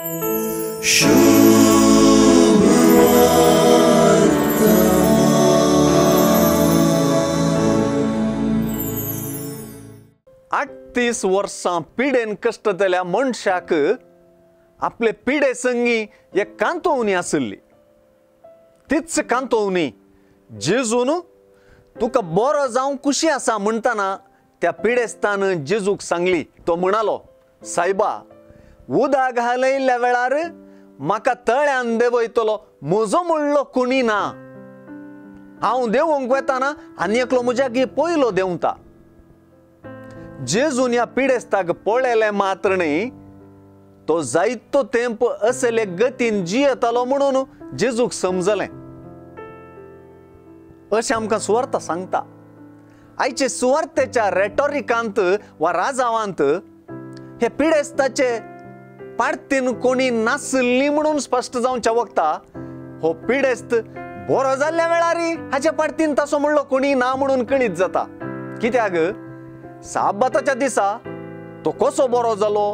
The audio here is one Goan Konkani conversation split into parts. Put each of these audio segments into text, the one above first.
आठतीस वर्सां पिडेन कश्टतल्या मनशाक आपले पिडे संगी एक कांतोवणी आशिल्ली. तीच कांतोवणी जेजून तुका बरो जावंक खुशी आसा म्हणटना त्या पिडेस्तान जेजूक सांगली. तो म्हणालो, सायबा, उदक घालयल्ल्या वेळार म्हाका तळ्यान देंवयतलो म्हजो म्हणलो कोणी ना. हांव देंवूंक वेताना आनी एकलो म्हज्या गी पयलो देंवता. जेजून ह्या पिडेस्ताक पळयलें मात्र न्ही, तो जायतो तेंप असले गतीन जियेतालो म्हणून जेजूक समजलें. अशें आमकां सुवार्थ सांगता. आयचे सुवार्थेच्या रेटॉरिकांत वा राजावांत हे पिडेस्ताचे पार्तीन कोणी नासली म्हणून स्पश्ट जावच्या वखता हो पिडेस्त बरो जाल्ल्या वेळार हाच्या पार्तीन तसो म्हणलो कोणी ना म्हणून कळीत जाता. कित्याक साबाताच्या दिसा तो कसो बरो जालो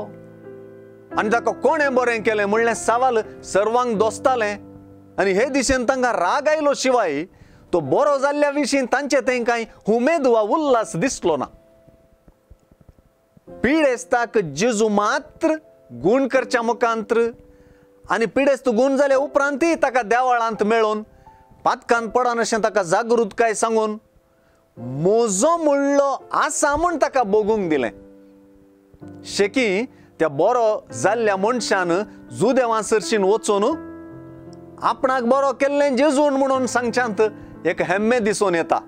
आनी ताका कोणें बरें केलें म्हणलें सवाल सर्वांक दोसतालें आनी हे दिशेन तांकां राग आयलो. शिवाय तो बरो जाल्ल्या विशीं तांचे थंय कांय उमेद वा उल्हास दिसलो ना. पिडेस्ताक जेजू मात्र गूण करच्या मुखांत्र आनी पिडेस्त गूण जाल्या उपरांतय ताका देवळांत मेळोवन पातकान पडन अशें ताका जागृतकाय सांगून म्हजो म्हणलो आसा म्हूण ताका भोगूंक दिलें. शेकी त्या बरो जाल्ल्या मनशान जुदेवां सरशीन वचून आपणाक बरो केल्लें जेजून म्हणून सांगच्यांत एक हेम्मे दिसून येता.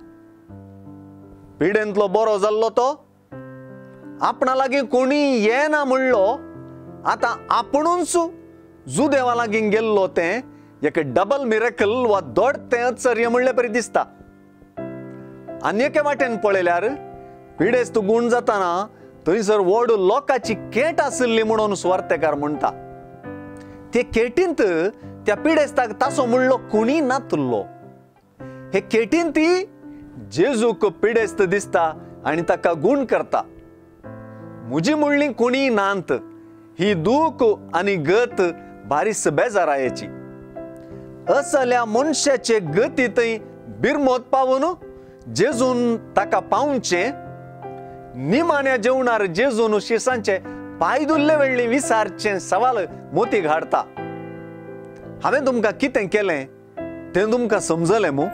पिडेंतलो बरो जाल्लो तो आपणा लागीं कोणी येना म्हणलो आतां आपुणूच जुदेवा लागीं गेल्लो तें एक डबल मिरेकल वा दोड तें आश्चर्य म्हणले परी दिसता. आनी एके वाटेन पळयल्यार पिडेस्त गूण जाताना थंयसर व्हड लोकांची केट आशिल्ली म्हणून सुवार्थेकार म्हणटा. ते केटींत त्या पिडेस्ताक तासो म्हणलो कोणी नातुल्लो. हे केटीन ती जेजूक पिडेस्त दिसता आनी ताका गूण करता. म्हजी म्हणली कोणी नांत ही दूख आनी गत बारीस बेजारायेची. असल्या मनशाचे गती थंय बिरमोत पावून जेजून ताका पावचें. निमाण्या जेवणार जेजून शिसांचे पांय धुल्ले वेळी विसारचें सवाल मोती घाडता. हांवें तुमकां कितें केलें तें तुमकां समजलें मू?